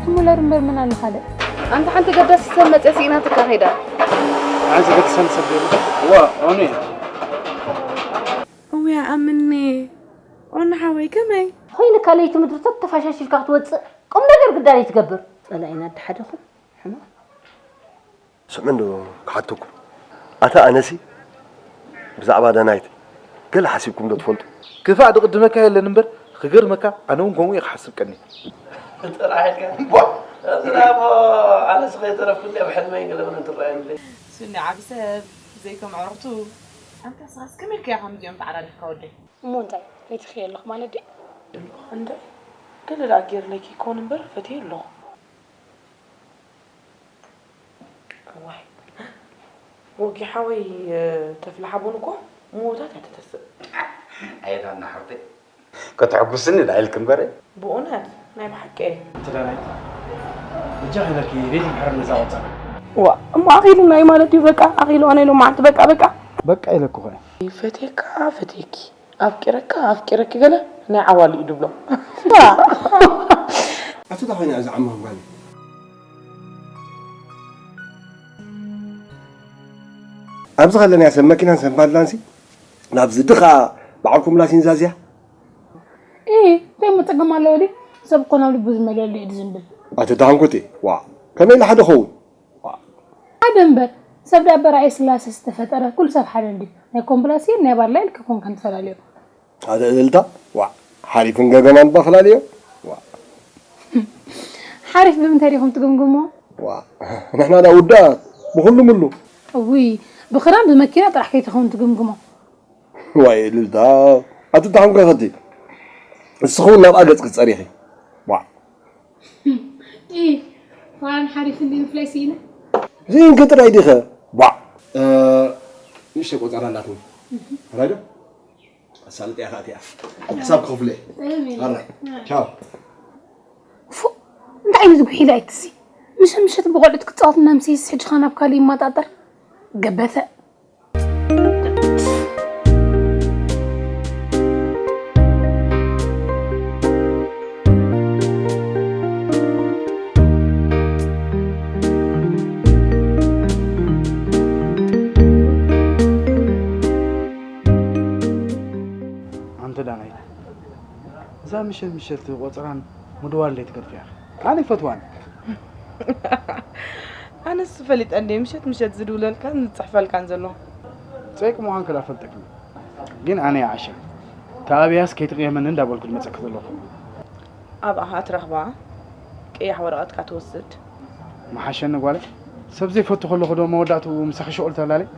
ትሙለር እምበር ምን ኣሎ ካልእ? ኣንታ ሓንቲ ገዳሲ ሰብ መጽያ ስኢናትካ ከይዳ። ኣዚ ገዳሲ ሰብ ደሎ። ዋ፣ ኦኒ። እውያ ኣምኔ፣ ኦኒ ሓወይ ከመይ? ኮይንካ ለይቲ ምድሪ ተተፋሻሽልካ ክትወጽእ ቁም ነገር ግዳይ ትገብር። ጸላኢና ኣደሓደኹም ሕማቕ። ስምዑ እንዶ ክሓተኩም። ኣታ ኣነሲ ብዛዕባ ዳናይት ገለ ሓሲብኩም ዶ ትፈልጡ? ክፋእ ድቕድመካ የለን እምበር፣ ክገርመካ ኣነ እውን ከምኡ እየ ክሓስብ ቀኒ። ጥራሕ ኢልካ። ቧ! እዚና እሞ ኣነስ ከይተረፍኩ እንድየ ብሕልመይ ገለ እውን እንትረኣየኒ። ስኒ ዓቢ ሰብ ዘይከም ዕርኽቱ። ኣንታ ስኻስ ከመይ ኢልካ ኢኻ ከምዚኦም ተዓራሪኽካ ወደይ? እሞ እንታይ ፈቲኽዮ ኣለኹ ማለት ድዩ? እንደ ገለ ደኣ ገይርለኪ ይኮን እምበር ፈትየ ኣለኹ። እዋይ ወጊ ሓወይ ተፍልሓ ቡን እኮ ምዉታት እያ ትተስእ። ኣየት ኣና ሓብተይ። ከተሐጉስኒ ደኣ ኢልኪ እምበር። ብእውነት ናይ ብሓቂ እየ። ተዳናይት እጃ ኸለኪ ቤት ምሕር ነዛ ወፃ። ዋ እሞ ኣኺሉና እዩ ማለት እዩ። በቃ ኣኺሉ ኣነ ኢሎ መዓልቲ በቃ በቃ። በቃ ኢለኩ ኸ። ፈትየካ ፈትየኪ ኣፍቂረካ ኣፍቂረኪ ገለ ናይ ዓዋሉ እዩ ድብሎ። ኣቱታ ኮይና እዛ ዓማም ጓል። ኣብዚ ከለና ሰብ መኪናን ሰብ ኣምቡላንሲ ናብዚ ድኻ በዓል ኮምብላሲን ዛዝያ። እ እንታይ መፀገም ኣለዎ ድዩ? ሰብ እኮ ናብ ልቡ ዝመለሉ እዩ ዝብል። ኣቲ ዳንኩቲ ዋ ከመይ ኢሉ ሓደ ኸውን? ሓደ እምበር ሰብ ዳኣ በራእየ ስላሴ ዝተፈጠረ ኩሉ ሰብ ሓደ እንድዩ። ናይ ኮምብላሲን ናይ ባርላይን ክኾን ከም ትፈላለዮ። ኣደ እልልታ ዋዕ ሓሪፍን ገገማን ባፈላለዮ። ዋዕ ሓሪፍ ብምንታይ ዲኹም ትግምግሞ? ዋዕ ንሕና ዳ ውዳት ብኹሉ ምሉ። እውይ ብኽዳን ብመኪና ጥራሕ ከይትኸውን ትግምግሞ። ዋይ እልልታ ኣቲ ዳሕንኮ ኸቲ እስኹ ናብኣ ገጽ ክትጸሪኺ። ዋዕ ኢ ዋን ሓሪፍ እንዲ ምፍላይ ስኢነ። ዝኢንኪ ጥራይ ዲኸ? ዋዕ ንእሽተይ ቆጸራ ኣላትኒ። ራይዶ ኣሳልጥ እያ ካእትያ። ሕሳብ ክኽፍለ። ኣሜን። ኣራይ ቻው። ፉ እንታይ ዓይነት ጉሒላ እትሲ? ምሸት ምሸት ብቆልዑት ክጻወት እናምስይስ ሕጂ ኸ ናብ ካልእ ይመጣጠር? ገበተ። ኣንተ ዳናይት እዛ ምሸት ምሸት ቆጽራን ምድዋል ደይ ትገድፍያ ኣነ ይፈትዋን። ኣነስ ፈሊጠ እንዴ ምሸት ምሸት ዝድውለልካን ዝጽሕፈልካን ዘሎ። ጸይቅ ምዃን ክዳ ፈልጠኪ ግን ኣነ ይዓሸ ተኣብያስ ከይትቕየመኒ እንዳበልኩ ዝመጸኪ ዘለኹ። ኣብኣ ትረኽባ ቀያሕ ወረቐትካ ትወስድ። መሓሸኒ ጓለይ ሰብ ዘይፈቱ ከለኹ ዶ መወዳእትኡ ምሳኺ ሸቑል ተላለይ?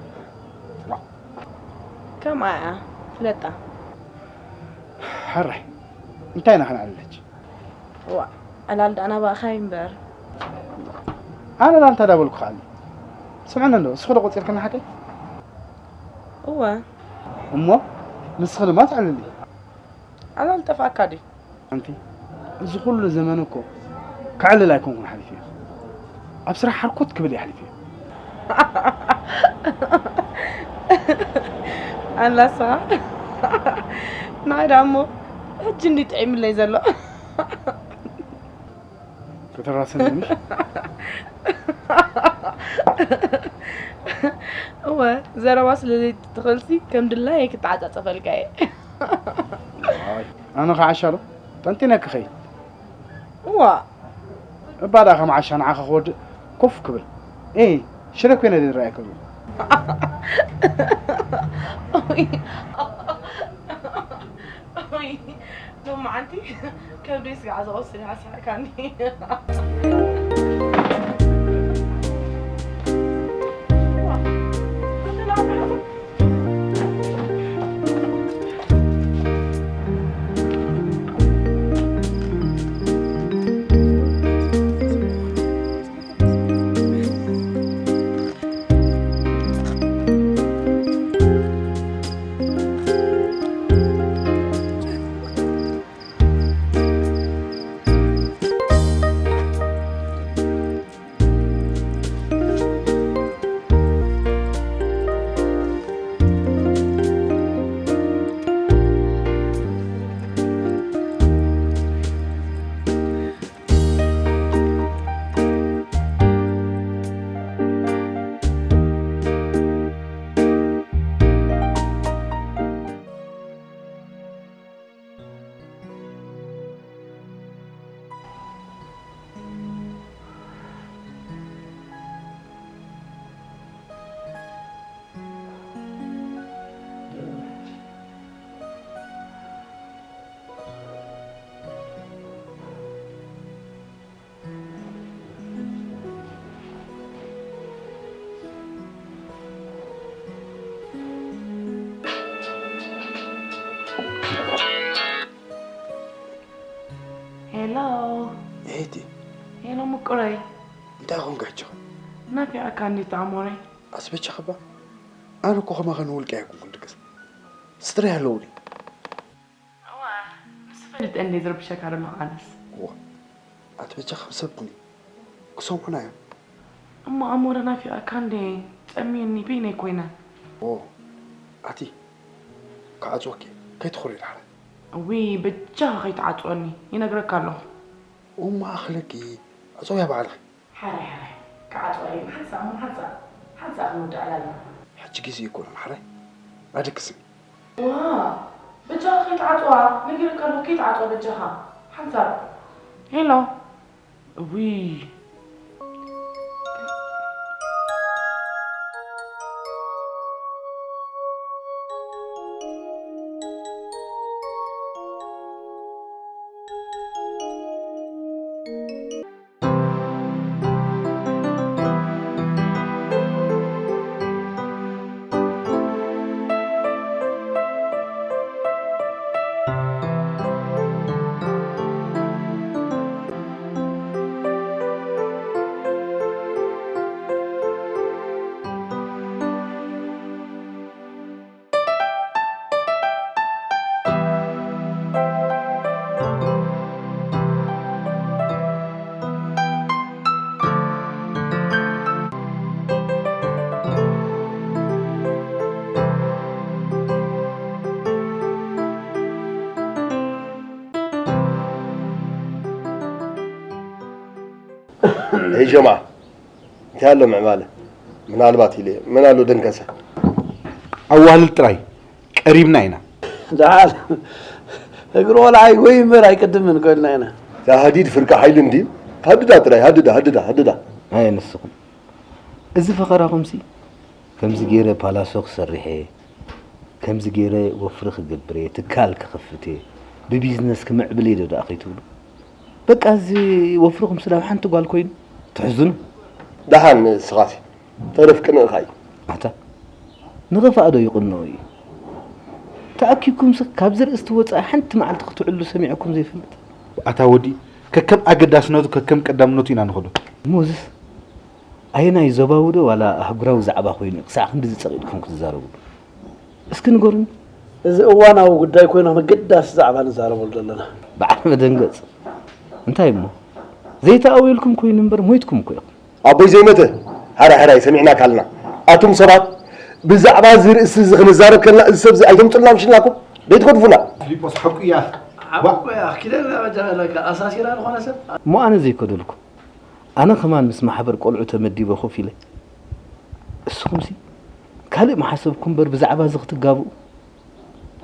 ከምኣ እያ ፍለጣ። ሕራይ እንታይ ኢና ክንዕልለች? ዋ ዕላል ደኣ ናባእኻ እዩ እምበር። ኣነ ዳ እንታይ ዳበልኩ ከኣኒ? ስምዕኒ እንዶ እስኺ ዶ ቆጺርክኒ ሓቀይ? እወ። እሞ ንስኺ ድማ ትዕልሊ። ኣነ ኣልጠፍኣካ ድዩ? ኣንቲ እዚ ኩሉ ዘመን እኮ ክዕልል ኣይኮንኩን ሓሊፈዮ። ኣብ ስራሕ ሓርኮት ክብል እየ ሓሊፈዮ። ኣላሳ ንዓይ ደኣ እሞ ሕጂ እንዲ ጥዒምለይ ዘሎ። ከተራስኒ ምሽ? እወ ዘረባ ስለ ዘይትኽእልሲ ከም ድላየ ክተዓጻጸፈልካ እየ። ኣይ ኣነ ኸዓ ሻሎ ጠንጢነኪ ኸይድ። እዋ እባ ደኣ ከም ዓሻ ንዓኻ ክወድእ ኮፍ ክብል። ኤ ሽረ ኮይነ ድረኣየ ክብል። ሎማዓንቲ ከብደይ ስጋዕ ዝቐስል ሓሳካኒ። ሄሎ ምቁረይ። እንታይ ኾንካ ሕጂ? ናፊቐካ እንዴት ኣሞረይ? ኣስበቻ ኸባ ኣነ እኮ ኸማኸ ንውልቀ ኣይኮንኩን ድቅስ ስትሪ ኣለውኒ። እዋ ምስ ፈልጥ እንዴ ዝርብሸካ ደሎ ኣነስ። ዋ ኣቲ በጃ ከም ሰብ ኩኒ ክሰምዑና እዮም። እሞ ኣሞረ ናፊቐካ እንዴ? ጠሚኒ በይነይ ኮይነ። ኦ ኣቲ ክዓፅወኪ ከይትኹሪ ዳሕረ። እዊ በጃኻ ከይትዓፅወኒ ይነግረካ ኣለኹ። እሞ ኣኽለኪ ኣፀውያ ባዕልኺ። ሓራይ ሓራይ ክዓፅዋ እዩ። ሓንሳእ እሞ ሓንሳእ ሓንሳእ ክንወድኣላ ኣለና። ሕጂ ግዜ ይኮነ ማሕራይ ኣደቅስኒ። ዋ በጃኻ ከይትዓፅዋ ነጊረካ ኣለኹ። ከይትዓፅዋ በጃኻ ሓንሳብ። ሄሎ እውይ ሄጀማ እንታይ ኣሎ ምዕባለ? ምናልባት ኢለ መን ኣሎ ደንከሰ? ኣዋህልል ጥራይ ቀሪብና ኢና። ደሓር እግሪ ቆልዓ ይጎይ እምበር ኣይቅድምን ኮይልና ኢና። ታህዲድ ፍርቂ ሓይሊ እንድዩ። ሃድዳ ጥራይ ሃድዳ ሃድዳ ሃድዳ። ኣየ ንስኹም እዚ ፈኸራኹምሲ ከምዚ ገይረ ፓላሶ ክሰርሕ እየ፣ ከምዚ ገይረ ወፍሪ ክገብር እየ፣ ትካል ክኸፍት እየ፣ ብቢዝነስ ክምዕብል እየ ዶ ደኣ ከይትብሉ? በቃ እዚ ወፍርኹም ስለ ኣብ ሓንቲ ጓል ኮይኑ ትሕዝኑ። ደሓን ንስኻሲ ተረፍ ቅንእኻ እዩ። ኣታ ንኽፋእ ዶ ይቕንኦ እዩ? ተኣኪብኩምሲ ካብዚ ርእስቲ ወጻኢ ሓንቲ መዓልቲ ክትውዕሉ ሰሚዐኩም ዘይፈልጥ። ኣታ ወዲ ከከም ኣገዳስነቱ ከከም ቀዳምነቱ ኢና ንኸዶ። እሞ እዝስ ኣየናይ ዞባዊ ዶ ዋላ ኣህጉራዊ ዛዕባ ኮይኑ እዩ ክሳዕ ክንድዚ ጸቒጥኩም ክትዛረብሉ? እስኪ ንገሩኒ። እዚ እዋናዊ ጉዳይ ኮይኑ ኣገዳሲ ዛዕባ ንዛረበሉ ዘለና። በዓል መደንገጽ እንታይ እሞ ዘይተኣውየልኩም ኮይኑ እምበር ሞይትኩም እኮ ኢኹም። ኣቦይ ዘይመተ ሓራይ ሓራይ ሰሚዕናካ ኣለና። ኣቱም ሰባት ብዛዕባ እዚ ርእሲ እዚ ክንዛረብ ከለና እዚ ሰብ እዚ ኣይተምፅልና ምሽ ኢልናኩም ዘይትገድፉና። ፊሊጶስ ሓቁ እያ። ሓቁ እያ። ኪደና በጃ ለካ ኣሳሲራ ዝኾነ ሰብ። እሞ ኣነ ዘይከደልኩ ኣነ ከማን ምስ ማሕበር ቆልዑ ተመዲበ ኮፍ ኢለ እስኹምሲ ካልእ ምሓሰብኩም እምበር ብዛዕባ እዚ ክትጋብኡ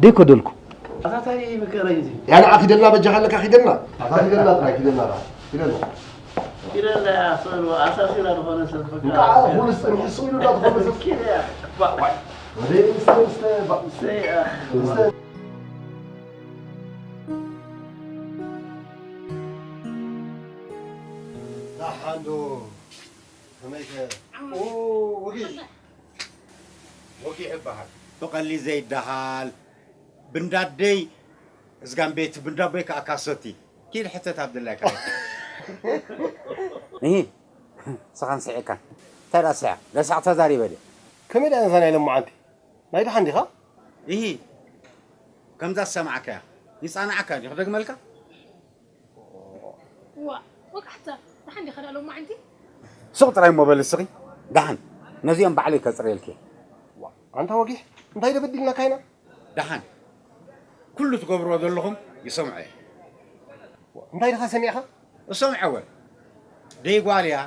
ደይከደልኩ። ኣታ ታይ መከራ እዩ እዚ። ያ ንዓ ኪደልና በጃኻ ኣለካ ኪደልና። ኣታ ኪደልና ጥራይ ኪደልና ራ ኪደልና። ኪደልና እያ ሰልዋ ኣሳሲራ ዝኾነ ሰብ በቃ። እንቃዕ ኩሉ ጽንሑ ስቕ ኢሉ እንዳትኾነ ሰብ። ኪደ እያ። ዋ፣ ዋ። ወደ ምስተ ምስተ ባ- ምስተ እያ። ምስተ ዳሓንዶ ከመይከ ኡ ወጊ ወጊ ይበሃል። ብቐሊ ዘይደሃል ብንዳደይ እዝጋም ቤት ብንዳቦይ ከዓ ካሶቲ ኪድ ሕተት ኣብድላይካ እህ ስኻን ስዒካ እንታይ ዳስያ ለሳዕ ተዛሪበ ድየ ከመይ ደኣ ነዛ ናይ ለማዓንቲ ናይ ደሓን ዲኻ እሂ ከምዛ ዝሰማዕካያ ይጻናዕካ ድዩ ክደግመልካ ዋ ወጋሕታ ደሓን ዲኻ ዳኣ ሎማዓንቲ ሱቕ ጥራይ እሞ በሊ እስኺ ደሓን ነዚኦም ባዕለይ ከጽርየልኪ እየ ኣንታ ወጊሕ እንታይ ዶ በዲልናካ ኢና ደሓን ኩሉ ትገብርዎ ዘለኹም ይሰምዖ እየ እንታይ ድኻ ሰሚዕኻ እሰምዖ ወ ደይ ጓል እያ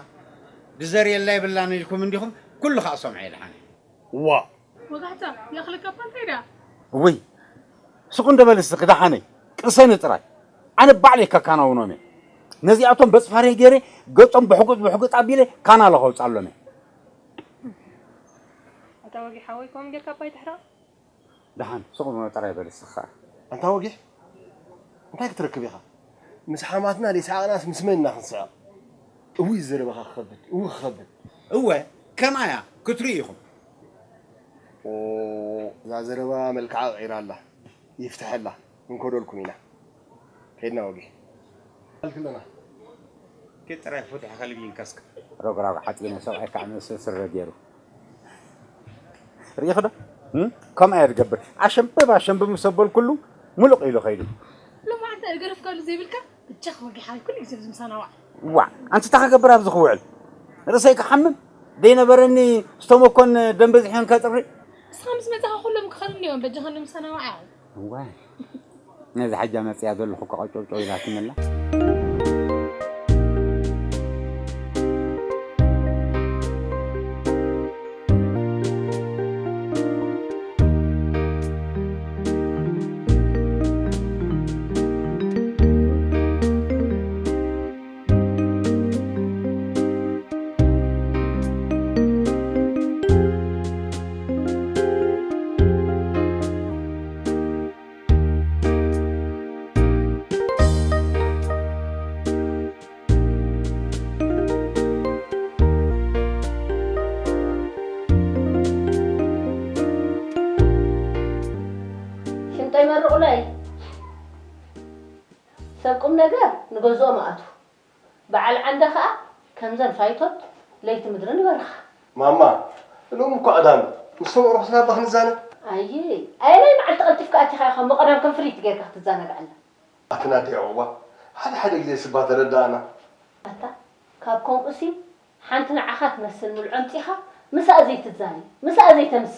ድዘር የላ የብላን ኢልኩም እንዲኹም ኩሉ ኸዓ ሰምዖ እየ ደሓን እየ ዋ ወጋሕታ ያኽለካ እባ እንታይ ድኣ እውይ ስቕ እንዶ በሊ እስኺ ደሓነይ ቅሰኒ ጥራይ ኣነ ባዕለይ ከካናውኖም እየ ነዚኣቶም በፅፋረይ ገይረ ገፆም ብሕጉጥ ብሕጉጥ ኣቢለ ካናሎ ከውፃሎም እየ ኣታ ወጊ ሓወይ ከምኡ ጌርካ እባ ኣይትሕረቕ ደሓን ስቕ ጥራይ በሊ እስኺ ኸዓ ኣንታ ወጊሕ እንታይ ክትረክብ ኢኻ ምስ ሓማትና ደይሰሓቕናስ ምስ መን ኢና ክንስሕቕ እውይ ዘረባኻ ክኸብድ እው ክኸብድ እወ ከምኣ እያ ክትርእዩ ኢኹም እዛ ዘረባ መልክዓ ቀይራ ኣላ ይፍትሐላ ክንከደልኩም ኢና ከይድና ወጊሕ ኣልክለና ኬድ ጥራይ ፈትሑ ከልብ ይንከስካ። ረጉራጉ ሓፂነ ሰብኣይ ከዓ መስል ስረ ገይሩ። ርኢኽዶ? እም? ከምኣ እየ ዝገብር። ኣሸንብብ ኣሸንብብ ምስ ኣበልኩሉ ሙሉቕ ኢሉ ኸይዱ። ሎማዓንቲ እገረፍካሉ ዘይብልካ እጃ ክወጊሓ ኩሉ ግዜ ኣብዚ ምሳና ዋዕ። ዋዕ፣ ኣንቲ እንታይ ክገብር ኣብዚ ክውዕል? ርእሰይ ክሓምም? ዘይነበረኒ ስቶሞኮን ደም በዚሕን ከጥሪ? ንስኻ ምስ መጻኻ ኩሎም ክኸዱ እዮም፣ በጃኻ ንምሳና ዋዕ። እዋይ። ነዚ ሓጃ መጽያ ዘለኹ እኮ ቀጨውጨው ኢላትኒ ኣላ። ሽንጠይ መርቑለይ። ሰብ ቁም ነገር ንገዝኦም ኣእትዉ። በዓል ዓንደ ኸኣ ከምዘን ፋይቶት ለይቲ ምድርን ይበርኻ። ማማ፣ ሎም እኮ ቀዳም ምስቶም ኣዕሩኽትና እባ ክንዛነ። ኣየ፣ ኣየናይ መዓልቲ ቀልጢፍካ ኣቲኻ ኢኻ እሞ ቀዳም ከም ፍልይቲ ጌርካ ክትዘናጋዓልና? ኣትና ኣደይ ዑቕባ፣ ሓደ ሓደ ግዜ ስባ ተረዳኣና። ኣታ፣ ካብ ከምኡሲ ሓንቲ ንዓኻ ትመስል ምልዖ ኣምጺኻ ምስኣ ዘይትዛኒ፣ ምስኣ ዘይተምሲ።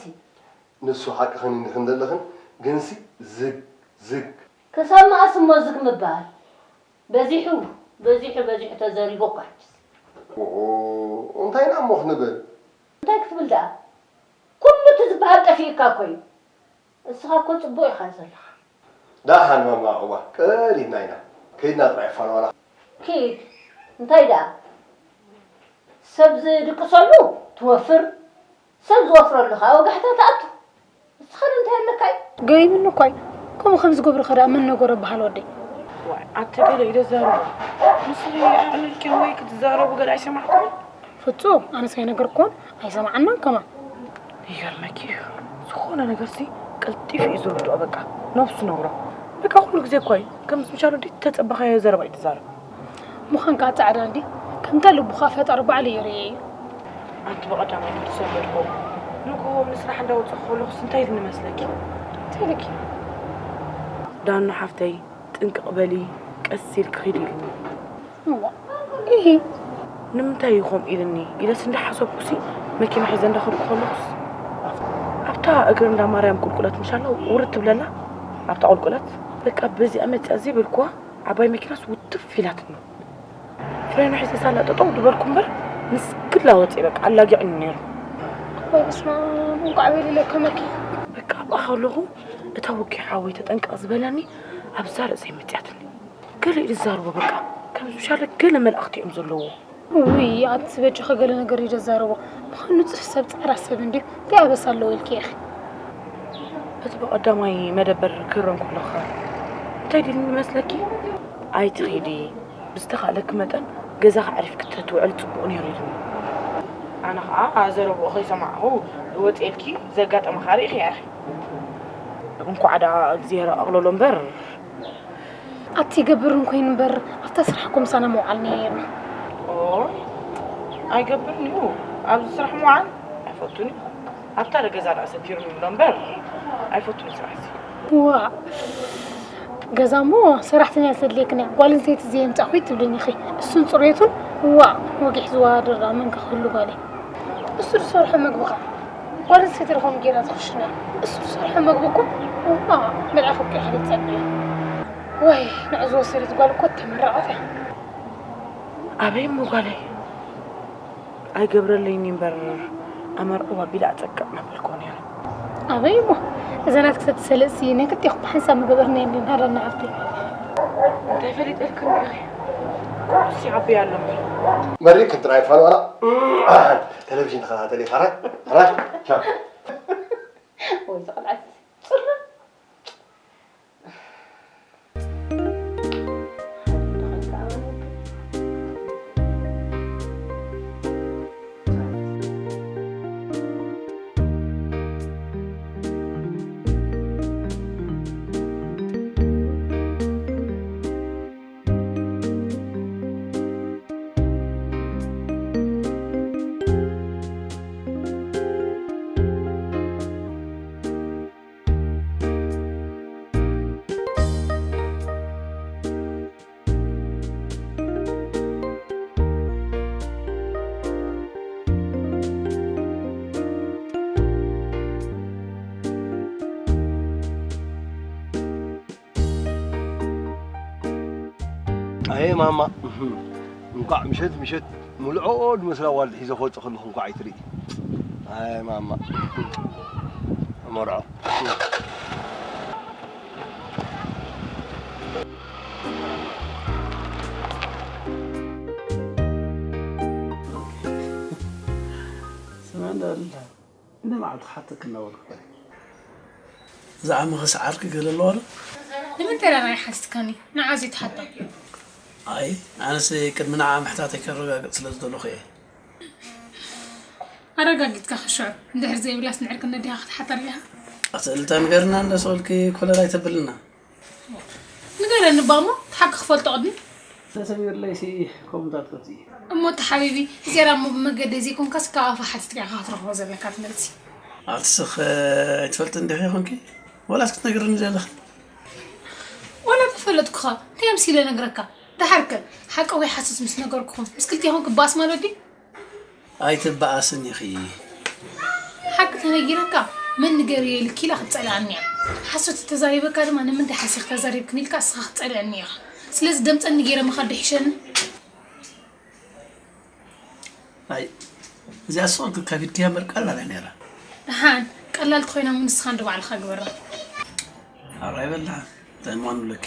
ንሱ ሓቅኽን እንዲኽን ዘለኽን፣ ግንሲ ዝግ ዝግ። ክሳብ መኣስ እሞ ዝግ ምባል? በዚሑ በዚሑ በዚሑ ተዘሪቡ እኳ ሕጅስ። ኦሆ፣ እንታይ ኢና እሞ ክንብል? እንታይ ክትብል ደኣ? ኩሉ እቲ ዝበሃል ጠፊእካ እኮ እዩ። እስኻ እኮ ጽቡቕ ኢኻ ዘለኻ። ደሓን ማማ ዑቕባ፣ ቀሪብና ኢና። ከይድና ጥራይ ፋን ዋላ። ኪድ፣ እንታይ ደኣ? ሰብ ዝድቅሰሉ ትወፍር፣ ሰብ ዝወፍረሉ ኸኣ ወጋሕታ ትኣቱ። ንስኻ ዶ እንታይ ኣለካ እዩ? ገሪሙኒ እኳ እዩ። ከምኡ ከም ዝገብሩኸ ደኣ መን ነገሮ በሃል ወደይ? ዋይ፣ ኣቲ ገለ ኢለ ዛረቡ። ንስኺ ኣዕልልኪ ወይ ክትዛረቡ ገለ ኣይሰማዕኩምን? ፍጹም፣ ኣነስ ኣይነገርኩዎን ኣይሰማዓናን ከማን። ይገርመኪ እዩ። ዝኾነ ነገርሲ ቀልጢፉ እዩ ዝርድኦ፣ በቃ ነብሱ ነብሮ። በቃ ኩሉ ግዜ እኳ እዩ ከምዚ ምሻሉ ድተጸበኻዮ ዘረባ እዩ ትዛረብ። ምዃን ከኣ ጻዕዳ እንዲ፣ ከምታ ልቡ ከኣ ፈጣሪ ባዕሉ እዩ ርእየዮ። ኣንቲ ብቐዳማይ ክልተ ሰንበት ኮም ንግሆ ንስራሕ እንዳወጻኹ ከለኹስ እንታይ ኢልኒ መስለኪ? እንታይ ኢልኪ? ዳኑ ሓፍተይ ጥንቅቕ በሊ፣ ቀስ ኢልኪ ኺዲ ኢልኒ። እዋ፣ ኢሂ። ንምንታይ እዩ ከምኡ ኢልኒ ኢለስ እንዳሓሰብኩሲ መኪና ሒዘ እንዳኸድኩ ከለኹስ ኣብታ እግሪ እንዳ ማርያም ቁልቁለት ምሻላ ውርድ ትብለላ ኣብታ ቁልቁለት በቃ በዚኣ መፅያ ዘይበልኩዋ ዓባይ መኪናስ ውትፍ ኢላትኒ። ፍሬና ሒዘ ሳላ ጠጠው ዝበልኩ እምበር ምስ ክላ ወፅየ በቃ ኣላጊዕኒ ነይሩ። ወይ በስመ ኣብ፣ እንቋዕ በሊለከመኪ። በቃ ኣብኣ ከለኹ እታ ውኪ ሓወይ ተጠንቀቕ ዝበላኒ ኣብዛ ርእሰይ መፅያትኒ። ገለ እዩ ዝዛረቦ በቃ። ከም ዝሻለ ገለ መልእኽቲ እዮም ዘለዎ። ውይ ኣቲ በጃኺ ገለ ነገር እዩ ዘዛረቦ። ምዃኑ ንጹህ ሰብ ጻዕዳ ሰብ እንድዩ። እንታይ ኣበሳ ኣለዎ ኢልኪ ኢኺ? እቲ ብቐዳማይ መደበር ክረን ከለኻ እንታይ ድልኒ መስለኪ? ኣይትኺዲ። ብዝተኻእለኪ መጠን ገዛኺ ኣዕሪፍኪ ተትውዕሊ ጽቡቕ ነይሩ ኢሉኒ። ኣነ ኸኣ ዘረብኡ ከይሰማዕኹ ወጺኤልኪ ዘጋጠመ ኻሪእኺ ኢኺ። እንኳዕ ደኣ እግዚኣብሔር ኣቕለሎ እምበር። ኣቲ ይገብርን ኮይኑ እምበር ኣብታ ስራሕ እኮ ምሳና ምውዓል ነይርና። ኦይ፣ ኣይገብርን እዩ። ኣብዚ ስራሕ ምውዓል ኣይፈቱን እዩ። ኣብታ ገዛ ደኣ ሰቲሩኒ ይብሎ እምበር ኣይፈቱን እዩ ስራሕ እዚ። ዋ፣ ገዛ እሞ ሰራሕተኛ ተድልየክን እያ። ጓል ኣንስተይቲ ዘየምጻእኹ ትብልኒ ኢኺ። እሱን ጽሬቱን፣ ዋ፣ ወጊሕ ዝወዳደር ደኣ መን ከ ክህሉ ጓለይ? እሱ ዝሰርሖ መግቢ ኸ? ጓል ኣንስተይቲ ዶ ከምኡ ጌራ ትኽሽኖ? እሱ ዝሰርሖ መግቢ እኮ፣ ዋ፣ መልኣኽ እኮ ኢኻ ክትጸብዮ። ወይ፣ ንዑ ዝወሰደት ጓል እኮ ተመረቐት እያ። ኣበይ እሞ ጓለይ? ኣይገብረለይን እምበር ኣመርዕዋ ኣቢለ ኣጸቅዕ መበልኮ ነይረ። ኣበይ እሞ፣ እዛ ናትኪ ተትሰልጥሲ ናይ ክልቴኹም ብሓንሳብ ምገበርና እንድና ደና ሃብተይ። እንታይ ፈሊጠልክን ኢኺ? ኩሉስ ይዓብይ ኣሎ እምበር። መሪቅክን ጥራይ ፋን ዋላ ቴሌቪዥን ተኸታተሊ። ፋራ፣ ፋራ፣ ቻው። ወይ ዝቐልዓት ጽርና። ኣየ ማማ፣ እንኳዕ ምሸት ምሸት ምልዖ ድመስላ ዋልድ ሒዘ ክወፅእ ከለኹ እንኳዕ ኣይትርኢ። ኣየ ማማ፣ መርዖ። ስመን ደልዳ እንደ መዓልቲ ሓትክ እናበልኩ እዛ ዓመኸ ሰዓርኪ ገለ ኣለዋ ዶ? ንምንታይ ደኣ ናይ ሓቲትካኒ? ንዓ ዘይትሓቶ። ኣይ ኣነስ ቅድሚ ንዓ ምሕታተይ ከረጋግጽ ስለ ዝደለኹ እየ። ኣረጋጊጽካ ክሽዑ እንድሕር ዘይብላስ ንዕርክነት ዲኻ ክትሓታ ርኢኻ? ኣስእልታ ንገርና እንደ ሰበልኪ ኮለል ኣይተብልና። ንገረኒ እባ እሞ እቲ ሓቂ ክፈልጦ ቅድሚ። ተሰሚርለይሲ ከምኡታት ከብቲ እሞ እቲ ሓቢቢ እዚኣ እሞ ብመገደይ ዘይኮንካስ ካብ ኣፋ ሓቲትካ ኢኻ ክትረኽቦ ዘለካ እቲ መልሲ። ኣቲ ስኽ ኣይትፈልጥን ዲኺ ይኾንኪ? ወላስ ክትነግርኒ ዘለኺ? ዋላ ተፈለጥኩኻ እንታይ ኣምሲለ ነግረካ? ደሓርከ ሓቂ ወይ ሓሶት ምስ ነገርኩኹም ምስ ክልቴኹም ክበኣስ ማለት ድዩ? ኣይትበኣስን ኢኺ። ሓቂ ተነጊረካ መን ንገርዮ ኢልኪ ኢላ ክትፀልኣኒ እያ። ሓሶት ተተዛሪበካ ድማ ንምንታይ ሓሲኽ ተዛሪብክኒ ኢልካ እስኻ ክትፀልኣኒ ኢኻ። ስለዚ ደምፀኒ ገይረ ምኻድ ዶ ይሕሸኒ? ኣይ እዚኣ ሶል ከቢድክያ እምበር ቀላል እያ ነይራ። ደሓን ቀላል ተኾይና እሞ ንስኻ እንዶ ባዕልኻ ግበራ። ኣራይ በላ እንታይ እሞ ንብለኪ።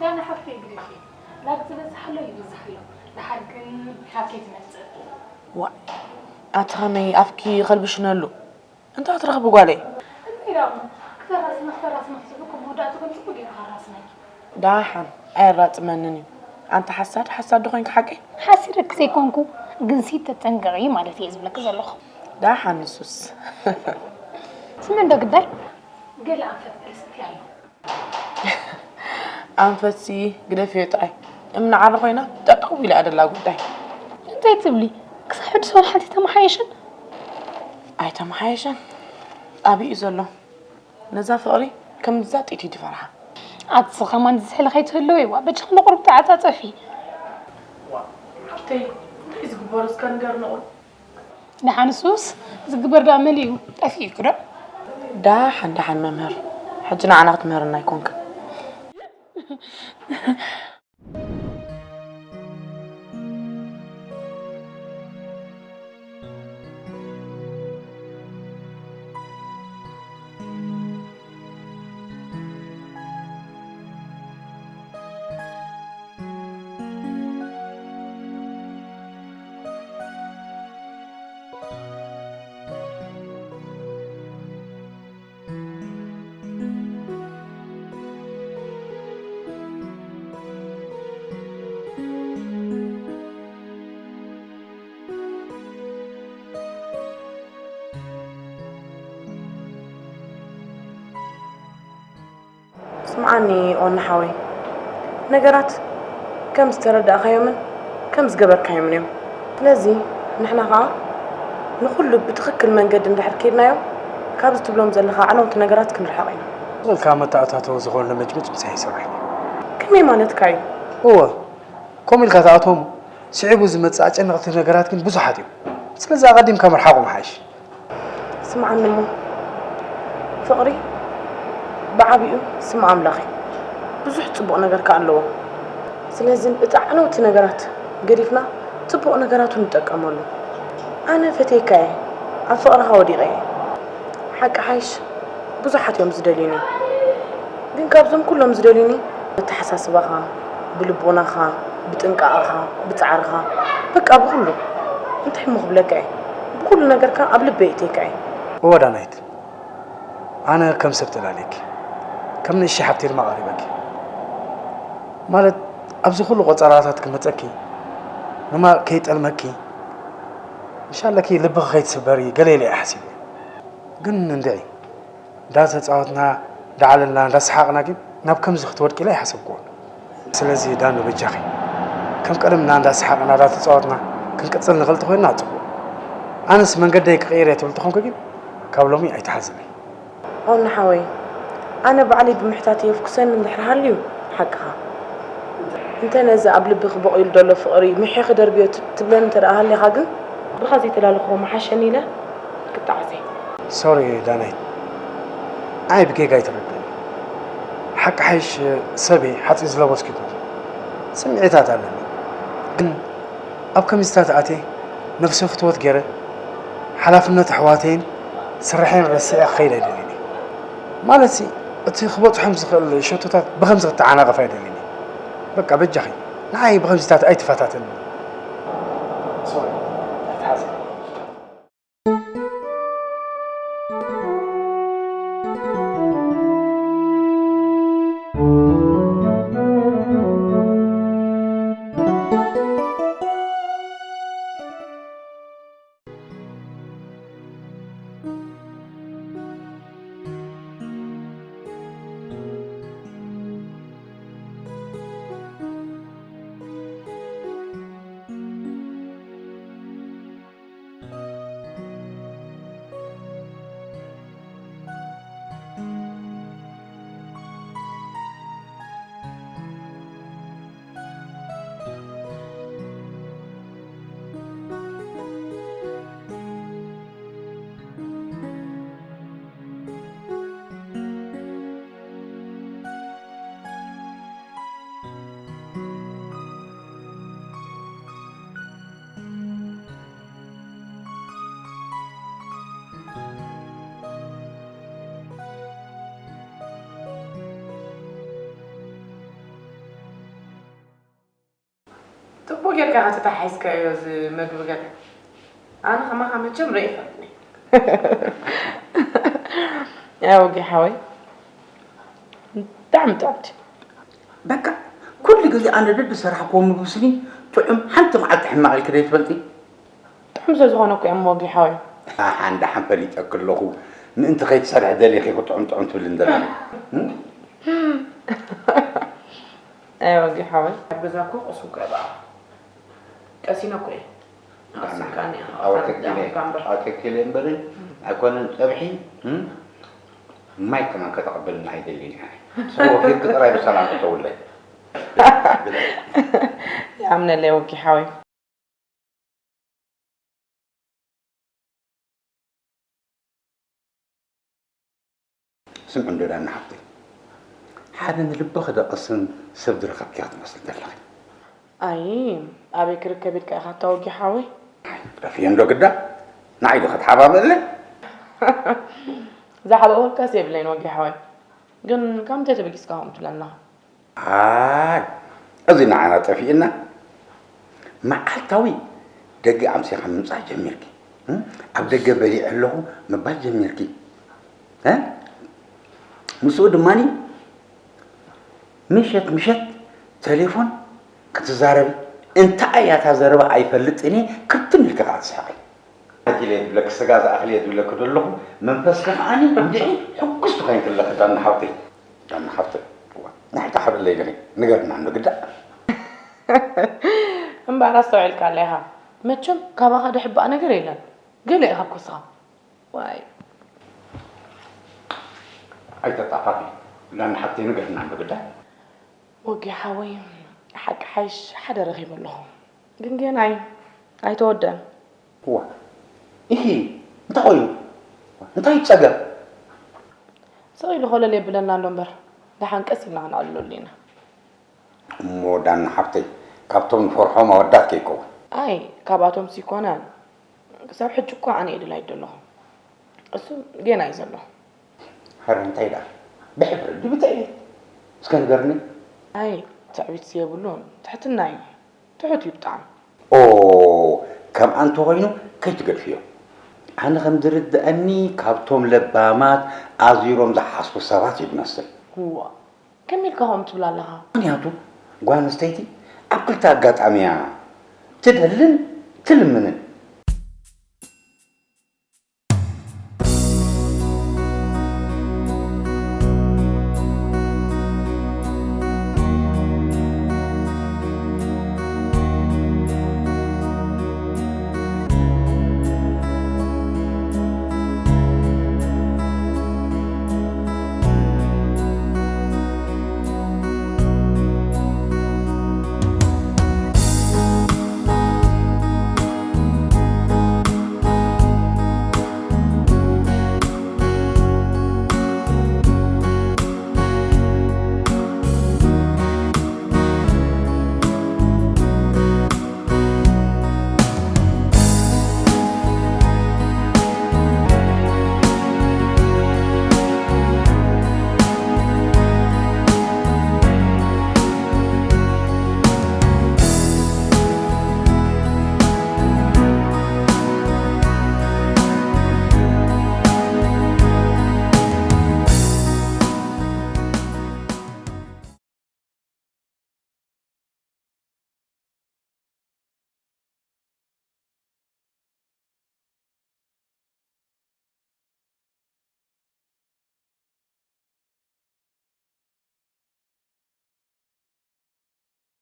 ዳና ሓፍተይ ግደፊ ላግ ዝበዝሕ ኣሎ ይበዝሕ ኣሎ። ደሓር ግን ካብ ከይትመፅእ። ዋእ ኣቲ ከመይ ኣፍኪ ይኸልብሽነሉ እንታይ ትረኽቢ ጓለይ። እንታይ ደኣ እሞ ክተራስኒ ክተራስኒ ክትብሊ እኮ መወዳእትኡ ግን ፅቡቅ ገይሩ ከራስነኪ። ደሓን ኣየራፅመንን እዩ። ኣንቲ ሓሳድ ሓሳድ ዶ ኮይንኪ ሓቀይ። ሓሲደኪ ዘይኮንኩ ግንሲ ተጠንቀቂ ማለት እየ ዝብለኪ ዘለኹ። ደሓን ንሱስ ስሚ እንዶ ግዳይ ገለ ኣንፈት በለስ እንታይ ኣሎ። ኣንፈትሲ ግደፍዮ ጥራይ እምኒ ዓሪ ኮይና ጠጠው ኢላ እያ ደላ ጉዳይ። እንታይ ትብሊ ክሳብ ሕጂ ሰው ሓንቲ ተመሓየሸን። ኣይተመሓየሸን ኣብይ እዩ ዘሎ ነዛ ፍቕሪ ከምዛ ጥይት እዩ ድፈርሓ። ኣቲ ከማን ዝስሕሊ ከይትህልዊ ዋ በጃኺ ንቁሩብ ተዓጻጸፊ። ሓፍተይ እንታይ ዝግበሩ እስከ ንገርኒ ቁሩብ። ደሓን እሱስ ዝግበር ደኣ መሊኡ ጠፊኡኪ ዶ? ደሓን ደሓን መምህር ሕጂ ንዓና ክትምህረና ኣይኮንክን። ስምዓኒ ኦኒ ሓወይ፣ ነገራት ከም ዝተረዳእካዮምን ከም ዝገበርካዮምን እዮም። ስለዚ ንሕና ኸኣ ንኹሉ ብትኽክል መንገዲ እንድሕር ኬድናዮ ካብዚ ትብሎም ዘለኻ ዓነውቲ ነገራት ክንርሕቕ ኢና። ኢልካ መተኣታተዊ ዝኾን ለመጭመጭ ምሳይ ኣይሰምዐን። ከመይ ማለትካ እዩ? እወ፣ ከምኡ ኢልካ ትኣትዎም ስዒቡ ዝመጽእ ኣጨነቕቲ ነገራት ግን ብዙሓት እዮም። ስለዚ ኣቐዲምካ ምርሓቑ ምሓይሽ። ስምዓኒ እሞ፣ ፍቕሪ ብዓቢኡ ስም ኣምላኽ እዩ። ብዙሕ ጽቡቕ ነገር ከኣ ኣለዎ። ስለዚ እቲ ዓነውቲ ነገራት ገዲፍና ጽቡቕ ነገራቱ ንጠቀመሉ። ኣነ ፈትየካ እየ፣ ኣብ ፍቕርኻ ወዲቐ እየ። ሓቂ ሓይሽ ብዙሓት እዮም ዝደልዩኒ። ግን ካብዞም ኩሎም ዝደልዩኒ፣ ብኣተሓሳስባኻ፣ ብልቦናኻ፣ ብጥንቃቐኻ፣ ብጻዕርኻ፣ በቃ ብኹሉ። እንታይ እሞ ክብለካ እየ? ብኹሉ ነገርካ ኣብ ልበይ እትየካ እየ። እወ ዳናይት፣ ኣነ ከም ሰብ ተላልየኪ፣ ከም ንእሽተይ ሓፍተይ ድማ ቀሪበኪ። ማለት ኣብዚ ኩሉ ቆጸራታት ክመጸኪ፣ ንማእ ከይጠልመኪ፣ ምሻለኪ ልብኺ ከይትስበሪ ገለ ኢለ እየ ሓሲበ። ግን እንድዒ፣ እንዳተጻወትና፣ እንዳዓለልና፣ እንዳሰሓቕና ግን ናብ ከምዚ ክትወድቂ ኢለ ኣይሓሰብኩዎን። ስለዚ ዳኑ በጃኺ፣ ከም ቀደምና እንዳሰሓቕና፣ እንዳተጻወትና ክንቅጽል ንኽእል ተኾይንና ጽቡቕ። ኣነስ መንገደይ ክቕይር እየ ትብል ተኾንኪ ግን ካብ ሎሚ ኣይትሓዝኒ። ኦኒ ሓወይ፣ ኣነ ባዕለይ ብምሕታት የፍኩሰኒ እንድሕር ሃልዩ፣ ሓቅኻ። እንተ ነዚ ኣብ ልብኺ በቒሉ ዘሎ ፍቕሪ ምሒኺ ደርብዮ ት-፣ ትብለኒ እንተ ደኣ ሃሊኻ ግን፣ ብኻ ዘይተላለኽዎ ምሓሸኒ ኢለ ክጠዓስ እየ። ሶሪ ዳናይት፣ ኣይ ብጌጋ ኣይትረድእኒ። ሓቂ ሓይሽ ሰብ እየ፣ ሓፂን ዝለበስኩ ይኹን ስምዒታት ኣለኒ። ግን ኣብ ከምዚታት ኣትየ ነፍሲ ፍትወት ገይረ ሓላፍነት ኣሕዋተይን ስርሐይን ረሲዐ ክኸይድ ኣይደልን እየ። ማለት ሲ እቲ ክበፅሖም ዝኽእል ሸቶታት ብኸምዚ ክተዓናቐፍ ኣይደልን እየ። በቃ በጃኺ ንዓይ ብኸምዚታት ኣይትፈታተኒ። ሶሪ፣ ኣይትሓዚ። ጽቡቕ ጌርካ ኢኻ ተታሓሒዝካዮ እዚ መግቢ ገለ። ኣነ ከማኻ መቸም ርእየ ይፈልጥኒ። ኣይ ወጊ ሓወይ፣ ብጣዕሚ ጥዕምቲ። በቃ ኩሉ ግዜ ኣነ ደድሰራሕክዎ ምግቢ ስኒ ጥዑም ሓንቲ መዓልቲ ሕማቕ ኢልኪ ደይትፈልጢ? ጥዑም ስለ ዝኾነ እኮ እዮም ወጊ ሓወይ። ኣሓ፣ እንዳ ሓን ፈሊጠኪ ኣለኹ። ምእንቲ ከይትሰርሒ ደሊኺ ክጥዑም ጥዑም ትብልኒ ዘለኺ። ኣይ ወጊ ሓወይ። ኣብ ገዛ እኮ ቁርሲ እኮ ይበልዓ። ቀሲነ እኮ እየ። ኣቕሲልካኒ ኢኻ፣ ኣወ፣ ኣቕሲልካ ተኪለ፣ ኢኻ እምበር። ኣወ፣ ተኪለ እምበርን ኣይኮነን ጸብሒ፣ እም? ማይ ከማን ከተቐብልና ኣይደልን እየ። ሰው ወኪልኪ ጥራይ ብሰላም ክተውለይ። ይኣምነለይ ወጊ ሓወይ። ስምዒ እንዶ ዳና ሓፍተይ፣ ሓደ ንልብኺ ደቕስን ሰብ ዝረኸብኪ እያ ትመስል ዘለኺ። ኣይ፣ ኣበይ ክርከብ ኢልካ ኢኻ እታ ወጊ ሓወይ? ኣይ፣ ጠፍየ እንዶ ግዳ፣ ንዓይ ዶ ክትሓባበለይ? ዝሓባበልካስ የብለይን ወጊ ሓወይ። ግን ካብ ምንታይ ተበጊስካ ከምኡ ትብለና? ኣይ፣ እዚ ንዓና ጠፊእና። መዓልታዊ ደገ ኣምሲኻ ምምጻእ ጀሚርኪ። እም? ኣብ ደገ በሊዐ ኣለኹ ምባል ጀሚርኪ። እ? ምስኡ ድማኒ ምሸት ምሸት ቴሌፎን ክትዛረቢ። እንታይ እያ እታ ዘረባ ኣይፈልጥን እየ፣ ክርትም ኢልኪ ከኣ ትስሕቂ። ኣኪለ እየ ዝብለኪ፣ ስጋ ዝኣኽል እየ ዝብለኪ ዘለኹ፣ መንፈስኪ ከኣኒ እንድዒ ሕጉስ ትኾይንኪ ኣለኺ ዳና ሓብተይ። ዳና ሓብተይ፣ እዋ፣ ንሕታ ሓብለይ ኢለኺ፣ ንገርና እንዶ ግዳ። እምበኣር ኣስተውዒልካላ ኢኻ። መቸም ካባኻ ድሕባእ ነገር የለን። ገለ ኢኻ እኮ እስኻ። ዋይ። ኣይተጣፋፊ፣ ዳና ሓብተይ ንገርና እንዶ ግዳ። ወጊ ሓወይ፣ ሓቂ ሓይሽ ሓደ ረኺበ ኣለኹ። ግን ገና እዩ። ኣይተወደን። እዋ፣ ኢሂ፣ እንታይ ኮይኑ? እንታይ እዩ ጸገም? ስቕ ኢሉ ኮለል የብለና ኣሎ እምበር፣ ደሓን ቀስ ኢልና ከነዕልለሉ ኢና። እሞ ዳና ሓብተይ፣ ካብቶም ንፈርሖም ኣወዳት ከይከውን። ኣይ፣ ካብኣቶም ሲኮነ። ክሳብ ሕጂ እኮ ኣነ እየ ድላይ ዘለኹ። እሱ ጌና እዩ ዘሎ። ሕረ እንታይ ደኣ? ብሕብሪ ድብታይ እዩ? እስከ ንገርኒ። ኣይ፣ ትዕቢት የብሉን፣ ትሕትና እዩ። ትሑት እዩ ብጣዕሚ። ኦ፣ ከምኣ እንተኾይኑ ከይትገድፍዮ። ኣነ ከም ዝርድኣኒ ካብቶም ለባማት ኣዚሮም ዝሓስቡ ሰባት እዩ ዝመስል። እዋ፣ ከመይ ኢልካ ከምኡ ትብል ኣለኻ? ምኽንያቱ ጓል ኣንስተይቲ ኣብ ክልተ ኣጋጣሚ እያ ትደልን ትልምንን።